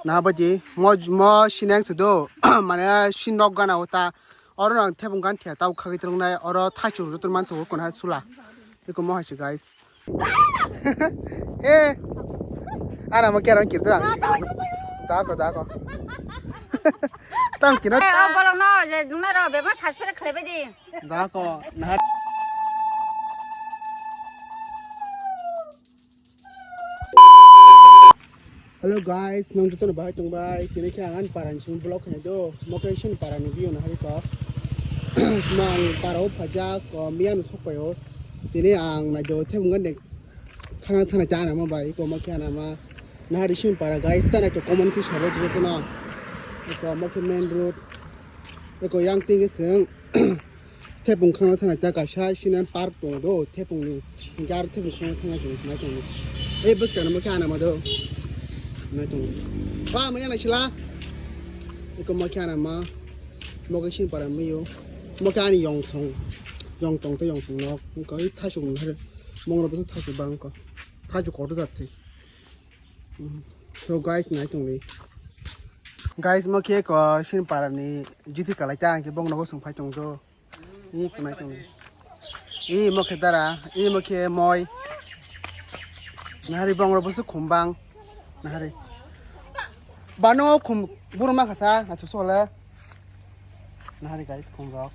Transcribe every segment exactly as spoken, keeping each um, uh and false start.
Na badi mo mo sineng se do mane sin nok gana ota oro nang thebung gan thia tau khagwi tongnai oro thaichung joto man tho ko na sula iko mo hai se guys. Eh, ana mo kera kirta. Dako dako. Tang kino. Eh, o bolong no je duna ro bebak sat sere khlebe di. Dako na. Hello guys, nang joto no bahai tong bai. Tini khe ang ani para ni simi vlog khainai do. Mo khe sini para ni view na hari ko. Mang para o phajak, o miya no sok pai o. Tini ang nai do thebung gan de khana thana cha na ma bai ko mo khe na ma. Na hari sini para guys ta nai to comment khe sabo joto no. Ko mo khe main road. Ko yang ting seng. Thepung khangna thangna ta kaisa sina park tongo do, thepung ni. Hinkhe aro thepung khangna thangna tongo, nai tongo. Ei bwskang no mo khe ana ma do. Nai tongo. Ba mo yana sila. Eko mo khe ana ma. Mo khe sin para miyo. Mo khe ani yong song. Yong tong to yong song nok. Ko i thasuk no hare. Mong no bwsa thasuk bang ko. Thasuk ko do jat se. So guys, nai tong ni. Guys, mo khe ko sin para ni jiti kalai ta ang khe bong nogo sung phai tong do. I kunai tong. I mo khe dara, i mo khe moi. Nahari bong ro busu khumbang. Nahari. Bano khum buru ma khasa na chu sole. Nahari guys khum rok.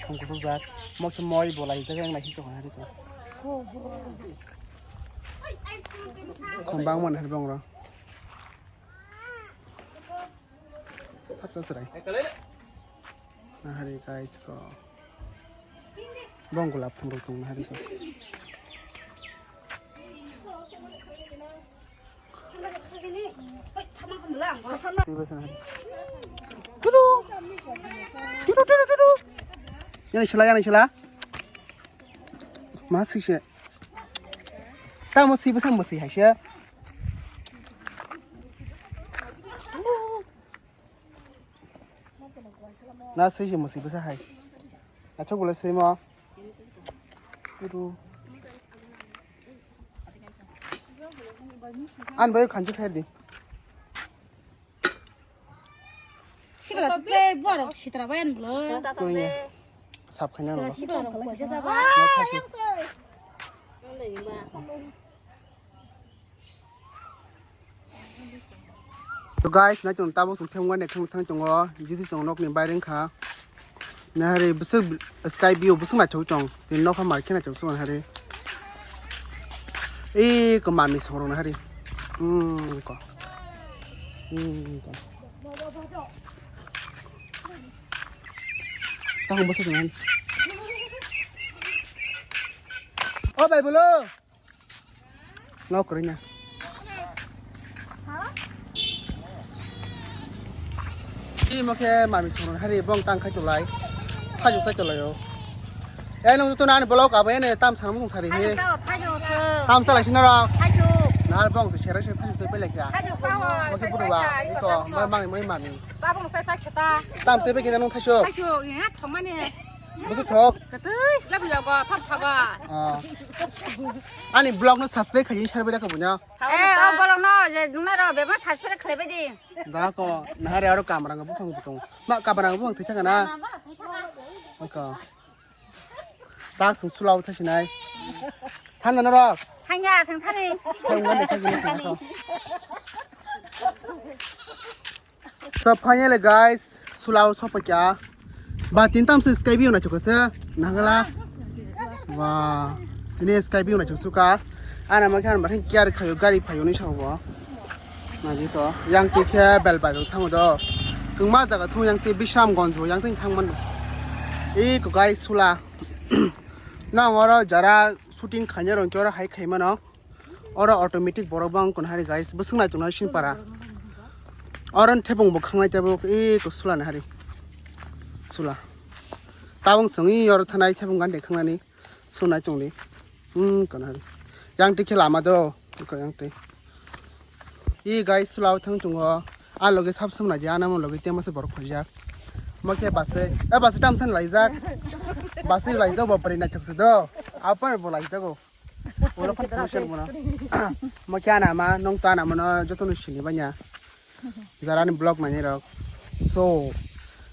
Khum kusu jak. Mo khe moi bolai jaga yang nai hito nahari ko. Khumbang mo nahari bong ro. Acha chwrai. Nahari guys ko. Bong golap phungrok tong nahari ko. Twi bwsa nahari. Tudu. Tudu, tudu, tudu. Yani sila, yani sila. Ma sise. Tamo si bwsa mo si haise. Na swi se mwswi bwsa hai. Naithok bwlai swimo. Puru. Ani bai khanchi khair di. Sibala tu play borok sitra bayan bwlai. Kuni sap khanya no. Sibala rok kaisa jaba. Na thasu. To guys, nai tong tabuk song themgani khang thang tongo, jiti song nokni baire wngkha. Nahari bwswk sky view bwswk naithok tong, tini nokha mar khe naithok song nahari. Ei ko mami song rok nahari. Hmm, ko. Hmm, ko. Tahung bwswk nang. O bai bolo. Nok kwrwina. Imo khe mami songwrwng hari bong tang khai tolai. Thajok sai tolai o. E nung tu nani blog abo ene tam sana mung sari he. Tam salai sina ro. Nal bong se sera se thajok sai pelek ya. Oke buru ba. Iko mai mangi mai mami. Tam sai pe kita nung thajok. Busu thok. Katui, labu jago, thap thaga. Ah. Ani blog no subscribe khaji share beda kabo nya. Eh, o bolong no, je nuna ro, bema subscribe khlai bedi. Da ko, nahare aro kamera ngo bukhang butung. Ma kamera ngo bukhang thai thaka na. Aka. Tak sung sulao thai sinai. Thanda no ro. Hanya thang thani. Thang thani thai sinai. So finally guys, sulao sopaikha. Ba tin tam se sky view naithok se nangala. Wa, tini sky view naithok suka. Ana ma khan ba care khayo gari phayo ni sabo. Naji to yang ti khe bel bai thango do. Kungma jaga thung yang ti Bisramganj bo yang tin thang man. Ei ko guys sula. Nang oro jara shooting khaina rong khe oro hai khai mano. Oro automatic borok bang kun hari guys, bwswk nai tongna sini para. Oro thepung bo khangnai tebo, e ko sula na hari. Sula. Tabung swngi oro thanai thepung gan de khangnani. Sunai tongli. Hmm, kan hari. Yang ti khe lama do, ko yang ti. E guys, sula thang tongo. A loge sab sam na je, ana mo loge tema se borok khojak. Mo khe base, e base tam san laijak. Base laijak bo pari na chak se do. Apa bo laijago. Ulo khan commercial bono. Mo kya na ma, nong ta na mano, joto no sini banya. Jarani vlog nainai rok. So,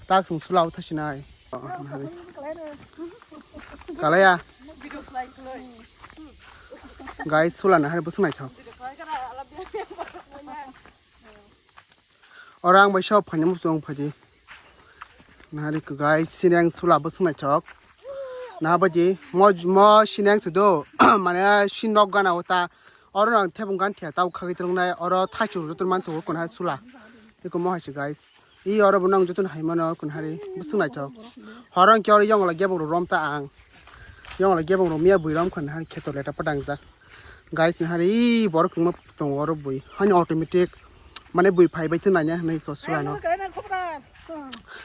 tak sung sula o thasinai. Kalaya. Guys, sula nahari bwswk naithok. Oro ang bai sop phaina muchung phaidi. Nahari ko guys, sineng sula bwswk naithok. Nahabadi mo mo sineng se do mane sin nok gana ota. Oro ang thebung gan thia tau khagwi tongnai oro thaichuk joto manthogo kunhari sula. Eko mo hai se guys. I oro bo nang joto hai mano kunhari bwswk naithok. Horo ang khe oro yongla gebong rom ta ang. Yongla gebong rom ya bui rom kunhari kheto leta padang jak. Guys, nahari borok wngma tongo oro bui. Hani automatic, mane bui phai bai tei nanya hinwi ko sulano.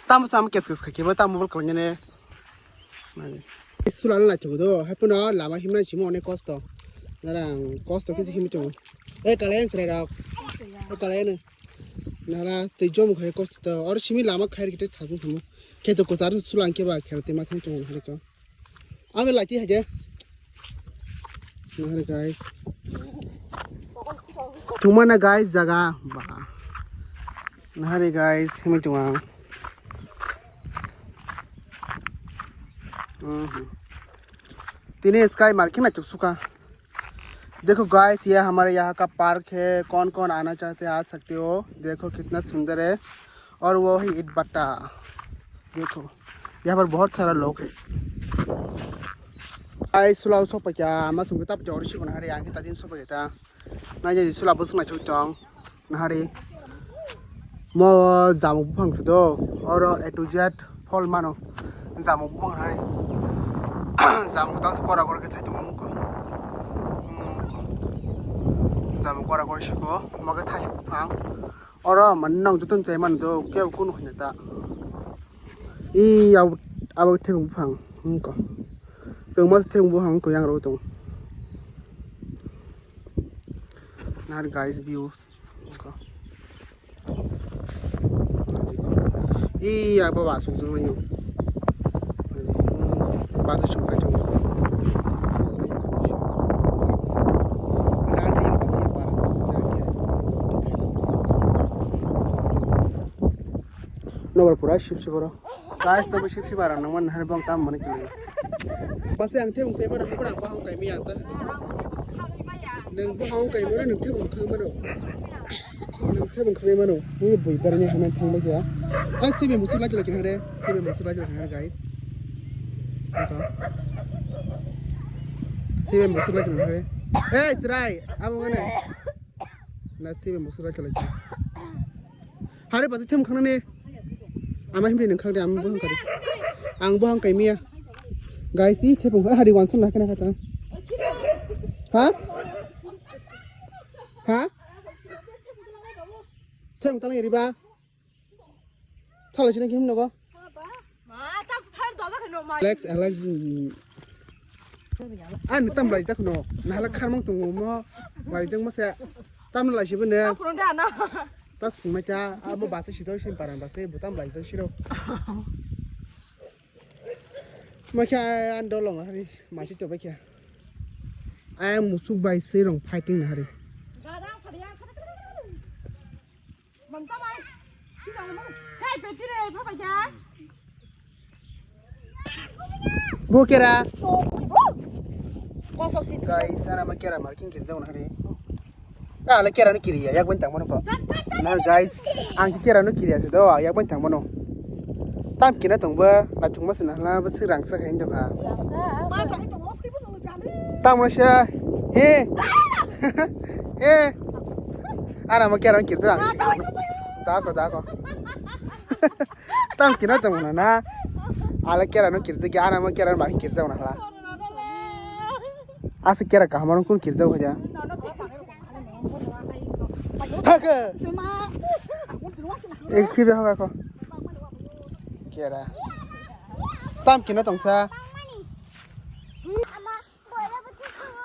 Tamo sam kes kes khakhe bo tamo bol kalanya ne. Sulano la chungo do, hai puno lama himna chimo onek kosto. Narang kosto kisi himi chungo. E kalaya sre rok. E kalaya ne. Nara tei jom khai kosto. Oro simi lama khair kite thajung thamo. Kheto kochar sulang ke ba kheto ma thang chungo hari ko. Ame lati haje. Nahari guys. Tumana guys jaga. Ba. Nahari guys, himi tunga. Mhm. Tini sky market na chuksuka. देखो गाइस, ये हमारे यहाँ का पार्क है। कौन कौन आना चाहते हैं, आ सकते हो। देखो कितना सुंदर है। Or wo hai it batta. Dekho. Yaha par bahut sara log hai. Ai sulao sopakya, ama sungke tap jor si gonhari ang kita din sopakya ta. Nai jai sula bwswk nai chuk tong. Nahari. Mo jamuk buphang se do. Oro A to Z phol mano. Jamuk buphang hai. Jamuk tang se kora kora ke thai tong mung ko. Jamuk kora kora si ko. Mo ke thai buphang. Oro mani nang joto chai mani do kebo kunu hwnwi ta. I abo abo thebung buphang wngkha. Kwbangma thebung buphang wngkha yang rw tongo. Nahar guys views wngkha. I abo ba suk jang nang. Basu sung pai tongo. Nobar pura sip sip oro. Guys, to sip sip aro nang man hari bong tam mani kili. Basi ang thebung se mara hukura ang bahang kai mi ang ta. Nang bahang kai mara nang thebung khang maro. Nang thebung khang maro. Ni bui baranya haman thang ba ya. Ang sibe musuk lagi lagi hare. Sibe musuk lagi lagi hare guys. Sibe musuk lagi lagi hare. Eh, try. Abo mana? Na sibe musuk lagi lagi. Hari batu them khang ne. Ama himri nang khang de ama bohang kari. Ang bohang kai miya. Guys, i thepung hari wansun na kana kata. Ha? Ha? Them tang iri ba. Thala sini kim nogo. Alex, Alex. Ani tam lai tak no. Nahala kharmang tung mo. Lai jeng mo se. Tam lai sibo ne. Tas phung mai ta. Amo basa sito sim parang basa butam lai jeng siro. Ma kya an dolong hari masi to ba kya. Ayang musuk bai se rong fighting na hari. Bo kera. Guys, ana ma kera marking kiri jauna hari. Ah, la kera no kiri ya, yak bantang mano ko. Na guys, ang kera no kiri ya do, yak bantang mano. Tam kina tong ba, na tong ma sina la ba sirang sa kain doka. Tamo siya. He. He. Ana mo kera kirja. Dako, dako. Tam kina tamo na. Ala kera no kirja ki ana mo kera ma kirja na la. Asa kera ka hamar kun kirja ho ja. Thaka. Ek khibe hoga ko. Kera. Tam kina tongsa.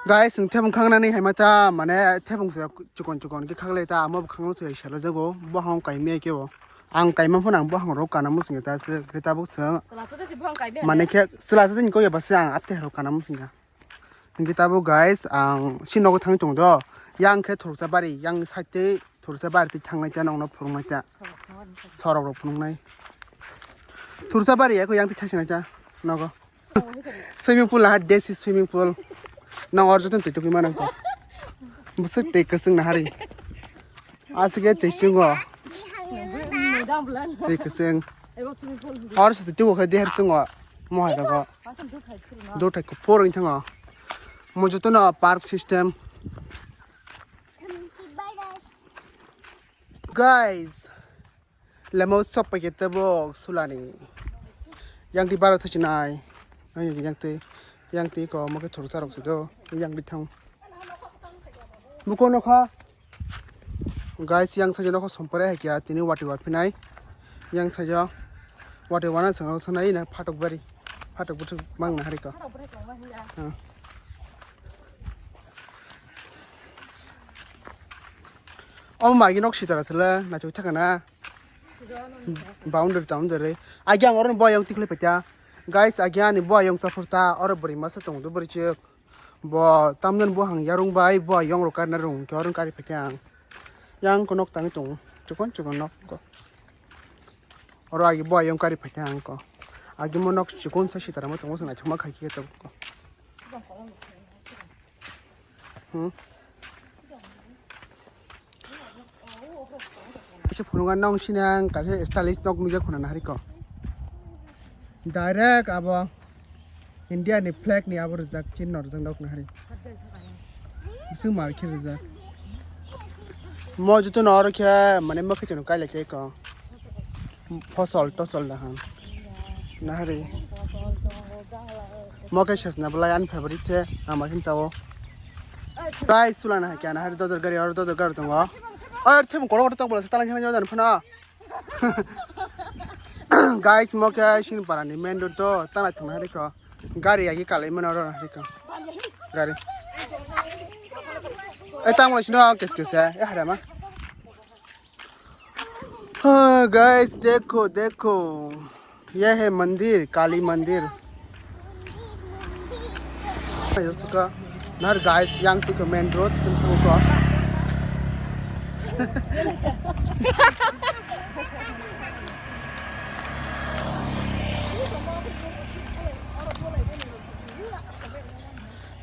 Guys, ang thebung khangnani hai mata, mane thebung se chukon chukon ke khaglai ta, amo bwkhang se sala jago, bohang kaimia ke bo. Ang kaima phone ang bohang ro kana musung ta se, ke tabuk se. Mane ke sala ta ni ko ya ba se ang atte ro kana musung ya. Hingke tabuk guys, ang si nogo thang tong do. Yang khe thoroksa bari, yang side te Thursa bari twi thangnai cha nokno phunuknai cha. Sorok rok phunuknai. Thursa bari eko yang twi thangsinai cha nogo. Swimming pool ha desi swimming pool. Nang or joto twi tukui manang ko. Busuk tei kwswng nahari. Asike tei chungo. Tei kwswng. Or se twi tugo khe deher chungo. Mohai rogo. Dothai kuphur wng thango. Mo joto no park system. Guys, lemo sok paikhe tebo sulani. Yang di baro thasinai. Yang di, yang twi, yang twi ko mo khe thursa rok se do. Yang di thang. Buko nokha. Guys, yang sajo nokha sompore hai kya tini wati wa phinai. Yang sajo wati wana sangno thanai na phatok bari. Phatok buthuk mang na hari ko. O magi nok sitara sele na chu thakana. Boundary town dere. Agi ang oro boyong tikle peta. Guys, agi ani boyong chapurta oro buri masa tong do buri chuk. Bo tamnen bo hang yarung bai boyong ro karna rung ke oro kari peta ang. Yang ko nok tang tung. Chukon chukon nok ko. Oro agi boyong kari peta ang ko. Agi mo nok chukon sa sitara mo tong mo sana chuma khai ke to ko. Hmm? Kisa phunukha nong sinang kaisa stylish nok nujak khuna nahari ko. Direct abo India ni flag ni abo rijak chin no rijak nok nahari. Bising mar khe rijak. Mo juto no oro khe mane mo khe chwng kai lai tei ko. Fosol tosol da han. Nahari. Mo khe sesna belai ani favorite se, ama khe chao. Guys, sulana hai kya nahari dodor gari, oro dodor gari tongo. Oi, thum koro koro tok bola, talang khana jodan phana. Guys, mo khe Sinpara ni main road to, tala thung nahari ko. Gari agi kalai mano ro nahari ko. Gari. Eh, tamo sino kes kes ya, eh, harama. हाँ, गाइस, देखो, देखो, ये है मंदिर, काली मंदिर। Nahar, guys, yang tiko main road, tentu ko.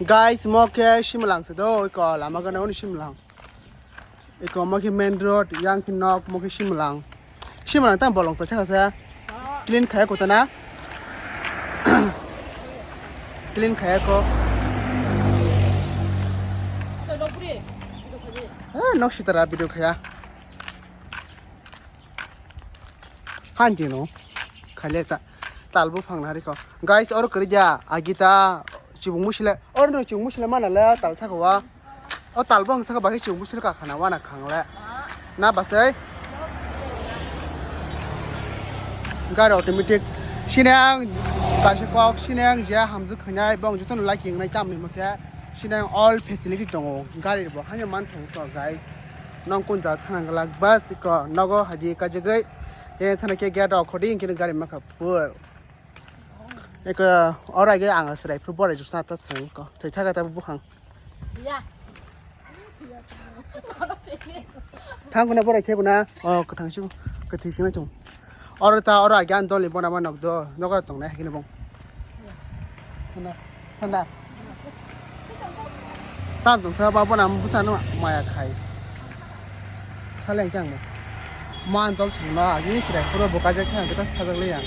Guys, mo khe Simlang se do, ko lama gana oni Simlang. Eko mo khe main road, yang khe nok, mo khe Simlang. Simlang tang bolong cha chakha se. Clean khaya ko tana. Clean khaya ko. Eh, nok sitara video khaya. Hanjino. Khale ta. Tal buphang nari ko. Guys, oro kwrwi dia. Agita chibung musile. Oro no chibung musile mana le tal saka wa. O tal bong saka bagwi chibung musile ka khana wana khangle. Na basai. Gari automatic. Sinang kaisa kok sinang je hamjwk khainai bong jotono liking nai tamni mokhe. Sinang all facility tongo. Gari bo hanya man thang to guys. Nong kun ja thang glak bas ko nogo hadi kajagwi. Ye thana khe gate o khodi inkhe gari makha pur. Eko ora ge ang serai phu bore jusa ta seng ko. Thai thaga ta buhang. Ya. Thang kuna bore thai kuna. O kathang su kathi sing chung. Oro ta oro agi an dol ni bona ma nok do. Nok tongnai hakhe ni bong. Thanda. Thanda. Tam tong sa ba bona busa no maya khai. Khaleng kang mo. Man tol sung no agi sre puro boka je kang kita thajak le yang.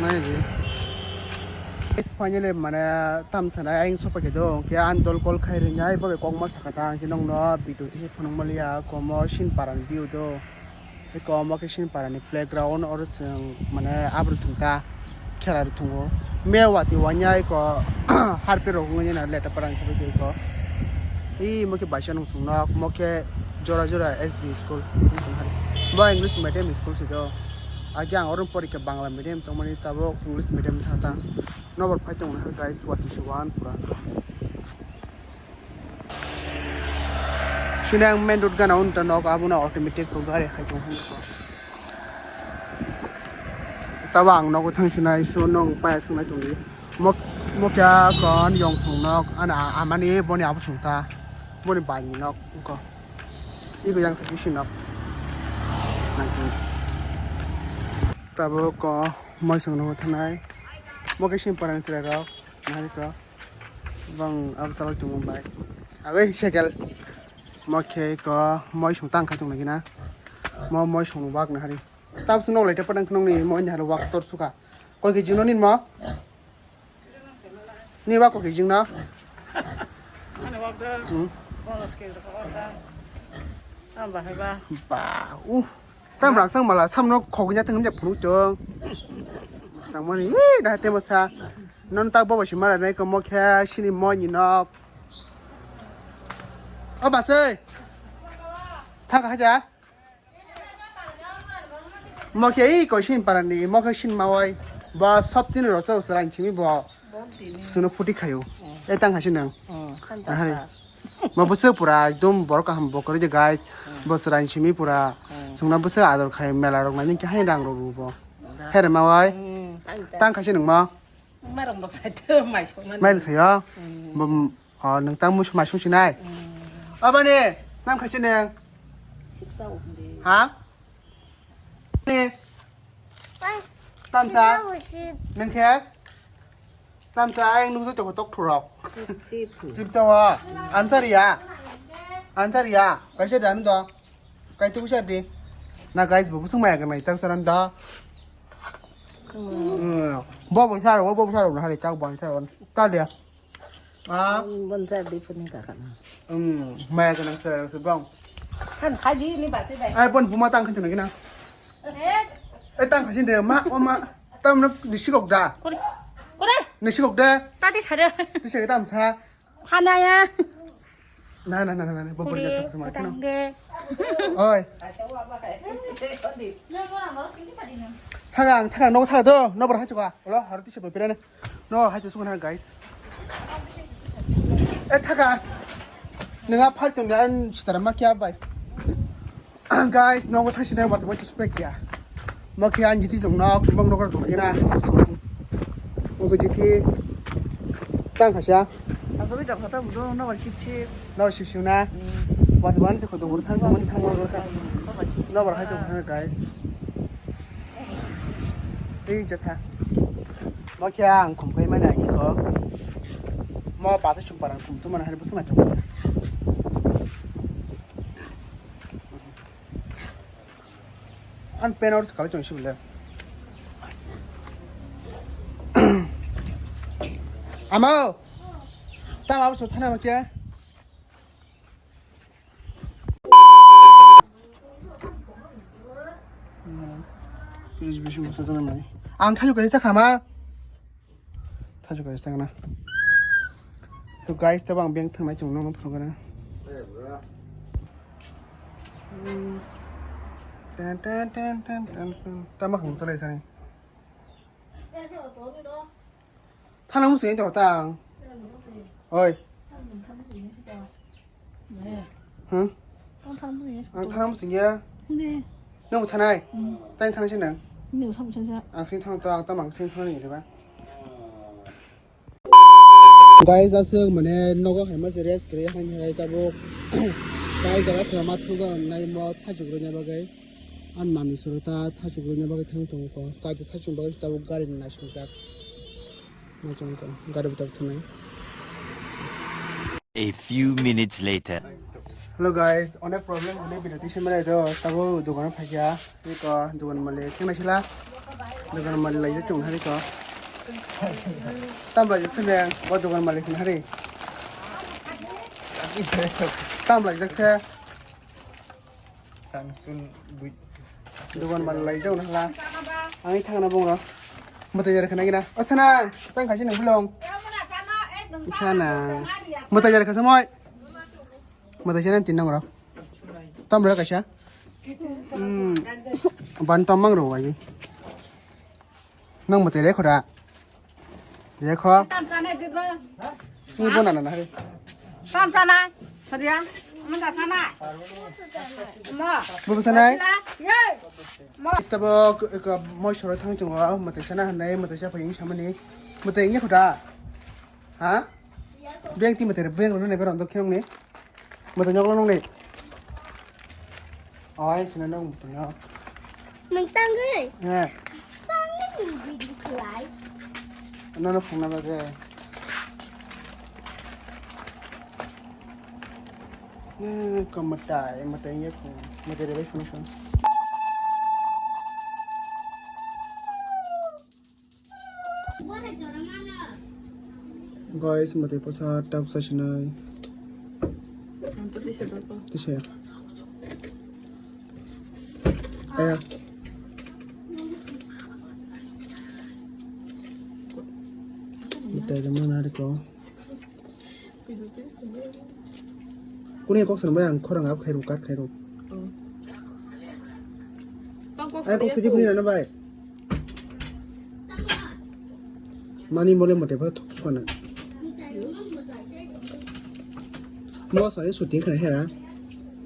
Nai ji. Is finally mane tam sana aing sopa ke do ke an dol kol khai ring ai bo kok ma sakata ke nong no bidu ti phunung maliya komo sin paran biu do. Eko omo khe Sinpara ni playground, oro chwng mane aboni thwngta khela rw thwngo. Me watwi wanya eko harpet rok wngwi nai leta para hinwi eko. Imo khe baisa nung chwng nok, mo khe jora jora S B school. Bo English medium school se do. Age ang oro porikha Bangla medium tongmani, tabuk English medium thata. Nobor phai tongmani guys, watwi se wan pura. Sini ang main road gana unta nok abono automatic ko gari hai tong hwnwi ko. Tabo ang nogo thang sinai so nong paya swngnai tongdi. Mo mo kya kon yong song nok ana amani boni abo song ta. Boni bai ni nok ko. Iko yang sa kisi nok. Nangkhe. Tabuk ko moisong nungo thanai. Mo khe sim parang chwrai rok. Nahari ko. Bang abo salai tongmung bai. Agoi sekel. Mo khe ko moisong tang khai tong nai na. Mo moisong wak nahari. Tabuk se nok lai tepa nang nokni mo nahari wak tor suka. Koi khe jino nin mo? Ni ba kok kijing na? Ani wak da. Hmm. Bonus ke da wak da. Tam ba hai ba. Ba, uh. Tam rak sang mala samno khognya teng je phunu tong. Tang mani, eh, da te masa. Non ta bobo si mala nai ko mo khe sini mo ni nok. O ba se. Thang ka ja. Mo khe ei koisin parani, mo khe sin mawai. Bo sob tini rosa usra anchimi bo. Suno phuti khayo. E tang hasi nang. Ahari. Mo bwswk pura ekdom borok kaham bo kwrwi de guys. Bo usra anchimi pura. Sungna bwswk ador khai mela rok nani khe hai rang rok rubo. Here mawai. Tang khaisi nang mo. Marong rok sai to mai song nani. Mai sayo. Bo Oh, nung tang musu masung sinai. Abani, nam khaisi nung. Sipsa umdi. Ha? Ni. Tamsa. Nung khe? Tamsa, ayang nung joto kotok thurok. Chip. Chip chawa. Answer ya. Answer ya. Kaisa dan do. Kai tu kusa di. Na guys, bu sung maya kanai tang saran da. Bo bo saro, bo bo saro na hari tang bo saro. Ta dia. Ah. Bon sa di puni ka kana. Hmm, maya kana sara se bang. Han khaji ni ba se bai. Ai bon buma tang khaji na gina. Eh. Eh tang khaji de ma o ma. Tam na di sikok da. Kore. Kore. Ni sikok da. Ta di thade. Ti se tam sa. Hana ya. Na na na na na. Bo bo ya tak sama kino. Oi. Thaga ang thaga no thaga do. No bar ha chuka. Olo harti se bai pirane. No, hai to sukun ha, guys. Eh, thaka. Nunga phal tong an sitara ma kya bai. Guys, no go thasi na wat wat spek ya. Ma kya an jiti song no, bang no go to na. Mo go jiti tang khasa. Ang ko bi dok ta budo no ba chip chip. No chip chip na. Wat wan to ko do thang thang mo go kha. No bar hai to guys. Ei jatha. Mo khe ang khum khai mani iko. Mo bata sum parang khum tu mana hari bwswk naithok. An pen out sekali chong sibile. Amo. Tang abo so thana mo khe. Page bising bwsa jana nai. Ang thaisu kaisa khama. Thaisu kaisa khana. So guys, tabang bank thangnai chwng nokno phunukgana. Ten ten ten ten ten ten. Tama khung chalai sani. Thana musi to tang. Oi. Huh? Ang thana musi ya. Nang thanai. Tang thana sini. Ang sini thang to ang tamang sini thana ni ba. Guys, aswk mane nogo hai ma se rest kre hai hai tabuk. Kai jaga se ma thuga nai mo thajuk rwna bagwi. An mami soro ta thajuk rwna bagwi thang tongo ko. Sai to thajuk bagwi tabuk gari ni naising jak. Ma tong ko gari butak thanai. A few minutes later. Hello guys, onek problem hwnwi video twi se mwnai do, tabuk dogano phaikha, iko dogan malik thangna sila, dogan malik laijak tong hari ko. Tam laijak sene, bo dogan malik sene hari. Tam laijak se. Samsung bui. Dogan mal lai jao na hala. Ang thang na bong ro. Mata jar khana gina. O sana, tang khaisi nang belong. Sana. Mata jar khasa moi. Mata jar tin nang ro. Tam ro kaisa. Hmm. Ban tam mang ro wai. Nang mate rekho da. Rekho. Tam sanai dito. Ni bona na na hari. Tam sanai. Hadiya. Manda sanai. Mo. Bo sanai. Ye. Mo. Istabo ko mo soro thang tongo mate sana hanai mate sa phaying samani. Mate ngi khoda. Ha? Beng ti mate beng ro ne beron do khyong ne. Mate nyok lo nong ne. Oi, sino nang butuno. Nang tangwi. Eh. Tangwi ni bidi kulai. Nono phungna bagwi. Eh, kamatai, matai ya ko. Matai de bai phungna. Guys, mate posa tak sa sinai. Tisa ya. Aya. Mate de mana ko. Kuni kok sanbai ang khorang ap khairu kat khairu. Ai kok sidi kuni nana bai. Mani mole mote ba thok thok na. Mo sa shooting khana hera.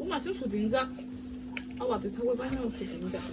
Uma su shooting jak. Awa te thok ba na shooting jak.